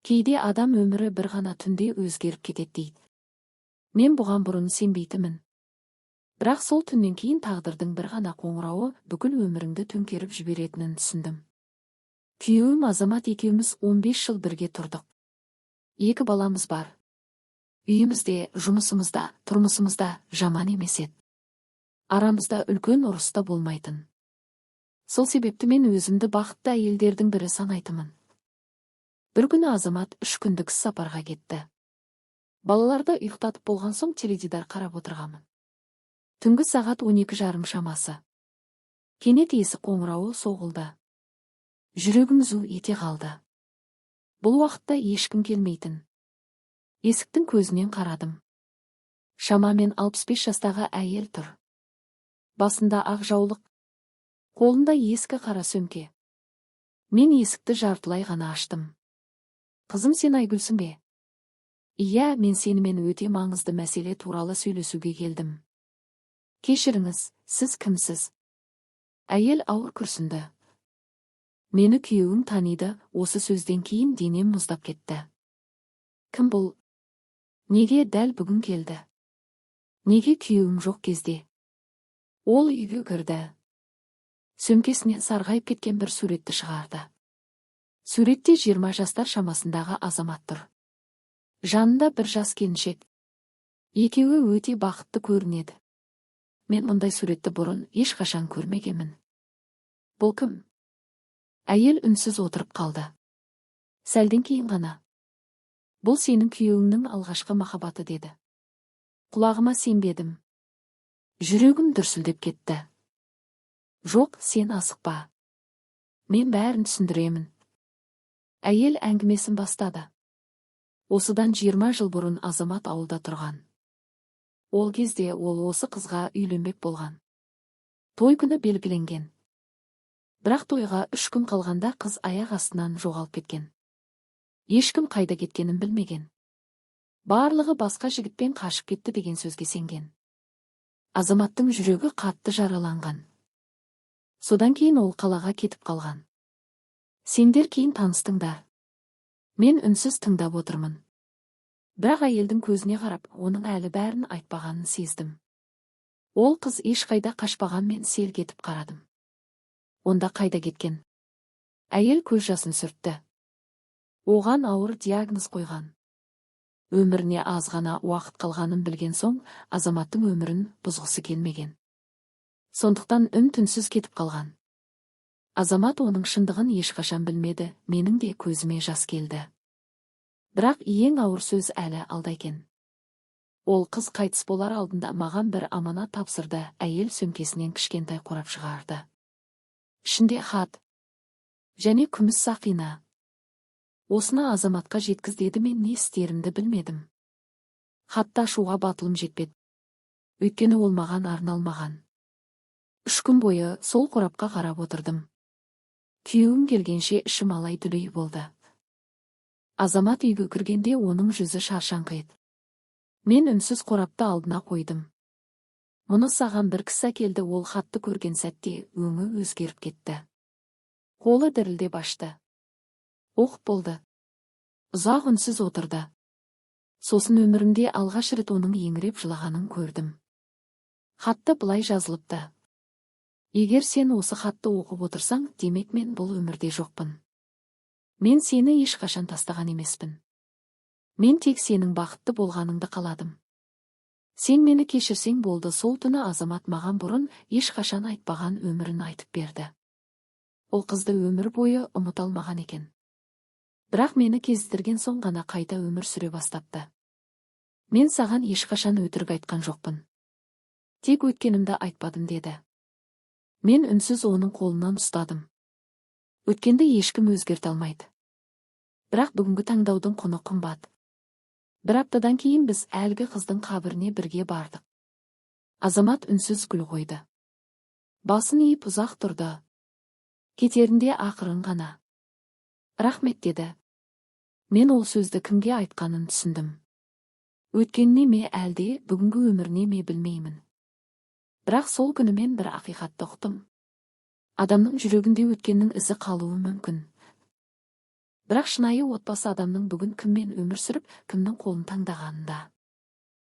Кейде адам өмірі бір ғана түнде өзгеріп кетеді дейді. Мен бұған бұрын сенбейтінмін. Бірақ сол түннен кейін тағдырдың бір ғана қоңырауы бүкіл өміріңді төңкеріп жіберетінін түсіндім. Күйеуім Азамат екеуміз 15 жыл бірге тұрдық. Екі баламыз бар. Үйімізде, жұмысымызда, тұрмысымызда жаман емес еді. Арамызда үлкен ұрыс та болмайтын. Сол себепті мен өзімді бақытты әйелдердің бірі санайтынмын. Бір күні Азамат 3 күндік сапарға кетті. Балаларды ұйықтатып болған соң, теледидар қарап отырғанмын. Түнгі сағат 12:30 шамасы. Кенет есік қоңырауы соғылды. Жүрегім зу ете қалды. Бұл уақытта ешкім келмейтін. Есіктің көзінен қарадым. Шамамен 65 жастағы әйел тұр. Басында ақ жаулық, қолында ескі қара сөмке. Мен есікті жартылай ғана аштым. «Қызым, сен Айгүлсің бе?» «Иә, мен сенімен өте маңызды мәселе туралы сөйлесуге келдім». «Кешіріңіз, сіз кімсіз?» Әйел ауыр күрсінді. «Мені күйеуің таниды». Осы сөзден кейін денем мұздап кетті. Кім бұл? Неге дәл бүгін келді? Неге күйеуім жоқ кезде? Ол үйге кірді. Сөмкесінен сарғайып кеткен бір суретті шығарды. Суретте 20 жастар шамасындағы Азамат тұр. Жанында бір жас келіншек. Екеуі өте бақытты көрінеді. Мен мұндай суретті бұрын ешқашан көрмегенмін. «Бұл кім?» Әйел үнсіз отырып қалды. Сәлден кейін ғана: «Бұл сенің күйеуіңнің алғашқы махаббаты», — деді. Құлағыма сенбедім. Жүрегім дүрсілдеп кетті. «Жоқ, сен асықпа. Мен бәрін түсіндіремін». Әйел әңгімесін бастады. Осыдан 20 жыл бұрын Азамат ауылда тұрған. Ол кезде ол осы қызға үйленбек болған. Той күні белгіленген. Бірақ тойға 3 күн қалғанда қыз аяқ астынан жоғалып кеткен. Ешкім қайда кеткенін білмеген. Барлығы басқа жігітпен қашып кетті деген сөзге сенген. Азаматтың жүрегі қатты жараланған. Содан кейін ол қалаға кетіп қалған. Сендер кейін таныстыңдар. Мен үнсіз тыңдап отырмын. Бірақ әйелдің көзіне қарап, оның әлі бәрін айтпағанын сездім. Ол қыз ешқайда қашпаған. Мен селк етіп қарадым. «Онда қайда кеткен?» Әйел көз жасын сүртті. Оған ауыр диагноз қойған. Өміріне аз ғана уақыт қалғанын білген соң, Азаматтың өмірін бұзғысы келмеген. Сондықтан үн түнсіз кетіп қалған. Азамат оның шындығын ешқашан білмеді. Менің де көзіме жас келді. Бірақ ең ауыр сөз әлі алда екен. «Ол қыз қайтыс болар алдында маған бір аманат тапсырды». Әйел сөмкесінен кішкентай қорап шығарды. Ішінде хат және күміс сақина. «Осыны Азаматқа жеткіз», — деді. Мен не істерімді білмедім. Хатты ашуға батылым жетпеді. Өйткені ол маған арналмаған. 3 күн бойы сол қорапқа қарап отырдым. Күйеуім келгенше ішім алай дүлей болды. Азамат үйге кіргенде, оның жүзі шаршаңқы еді. Мен үнсіз қорапты алдына қойдым. «Мұны саған бір кісі әкелді». Ол хатты көрген сәтте өңі өзгеріп кетті. Қолы дірілдеп ашты. Оқып болды. Ұзақ үнсіз отырды. Сосын өмірімде алғаш рет оның еңіреп жылағанын көрдім. Хатта былай жазылыпты: «Егер сен осы хатты оқып отырсаң, демек, мен бұл өмірде жоқпын. Мен сені ешқашан тастаған емеспін. Мен тек сенің бақытты болғаныңды қаладым. Сен мені кешірсең болды». Сол түні Азамат маған бұрын ешқашан айтпаған өмірін айтып берді. Ол қызды өмір бойы ұмыта алмаған екен. Бірақ мені кездестірген соң ғана қайта өмір сүре бастапты. «Мен саған ешқашан өтірік айтқан жоқпын. Тек өткенімді айтпадым», — деді. Мен үнсіз оның қолынан ұстадым. Өткенді ешкім өзгерте алмайды. Бірақ бүгінгі таңдаудың құны қымбат. Бір аптадан кейін біз әлгі қыздың қабіріне бірге бардық. Азамат үнсіз гүл қойды. Басын иіп ұзақ тұрды. Кетерінде ақырын ғана: «Рахмет», — деді. Мен ол сөзді кімге айтқанын түсіндім. Өткеніне ме, әлде бүгінгі өміріне ме, білмеймін. Бірақ сол күні мен бір ақиқатты ұқтым. Адамның жүрегінде өткеннің ізі қалуы мүмкін. Бірақ шынайы отбасы адамның бүгін кіммен өмір сүріп, кімнің қолын таңдағанында.